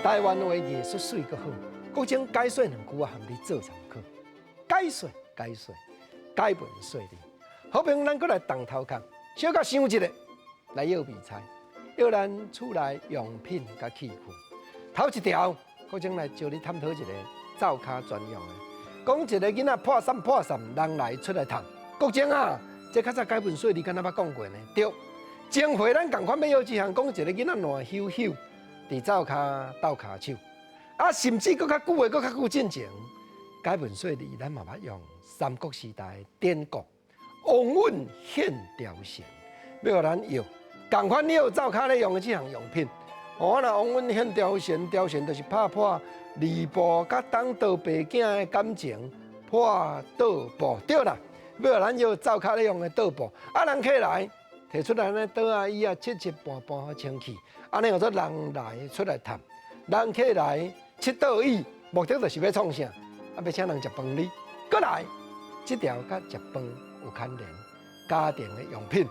台灣話藝術媠閣好，國政解說兩句我含你做參考。解說解說，解文說理。好朋友，咱閣來動頭殼，小可想一下，來藥味菜，藥咱厝內用品佮器具。頭一條，國政來招你探討一个灶跤專用的，講一个囡仔破散破散，人來出來趁。國政啊，這較早解文說理敢若捌講過呢？對，前回咱仝款欲藥這項，講一个囡仔爛溴溴，佇灶跤鬥跤手，啊，甚至閣較久的，閣較久進前，解文說理，咱嘛捌用三國時代典故，王允獻貂蟬，欲予咱藥，仝款藥灶跤咧用的這項用品。哦，若王允獻貂蟬，貂蟬就是拍破呂布佮董卓爸囝的感情，破桌布，對啦，欲予咱藥灶跤咧用的桌布，啊，人客來提出來呢，桌仔椅仔七七盤盤清氣，按呢叫做人來出來趁，人客來七桌椅，目的就是欲創啥？啊，欲請人食飯哩。閣來，這條佮食飯有牽連，家庭的用品，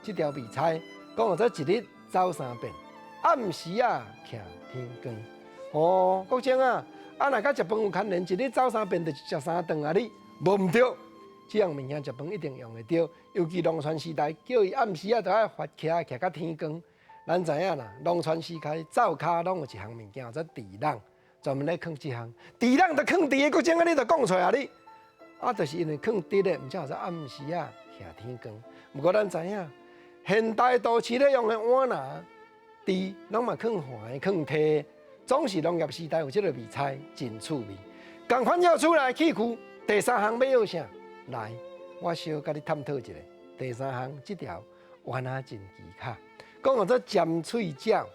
這條味菜講做一日走三遍，暗時仔徛天光。哦，國政啊，啊若佮食飯有牽連，一日走三遍就是食三頓啊！你無毋對，這樣物件食飯一定用會著，尤其農村時代，叫伊暗時仔就愛發徛徛甲天光。咱知影啦，農村時代灶跤攏有一項物件叫做地籠，專門咧囥這項。地籠就囥佇的，國政啊，你就講出來啊你。啊，就是因為囥佇的，毋才叫做暗時仔徛天光。毋過咱知影，現代都市咧用的碗籃、匙，攏嘛囥環、囥提，總是農業時代有這个味菜，真趣味。仝款藥厝內器具，第三項欲藥啥？來，我小共你探討一下。第三項，這條原來真技巧，講叫做尖喙鳥咬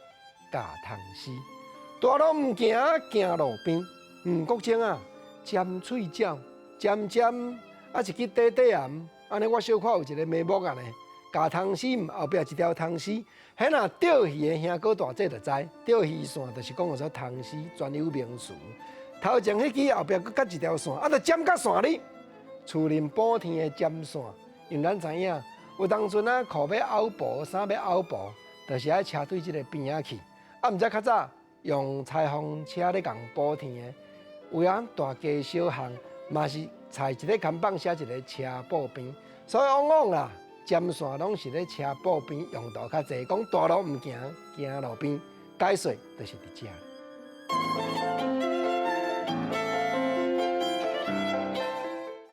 銅絲，大路毋行，行路邊。嗯，國政啊，尖喙鳥，尖尖啊，一支短短頷，按呢我小可有一个眉目啊呢。咬銅絲，後壁一條銅絲，彼若釣魚的兄哥大姐就知，釣魚線就是講叫做銅絲專有名詞。頭前彼支後壁閣結一條線，啊，就尖甲線哩。厝內補天的針線，因為咱知影，有當陣啊，褲欲拗薄，衫欲拗薄，就是愛車對這个邊仔去。啊，毋知較早用裁縫車咧共補天的，有影大街小巷嘛是裁一个看板寫一个車布邊，所以往往啦，針線攏是咧車布邊用途較濟，講大路毋行，行路邊，解說就是佇遮。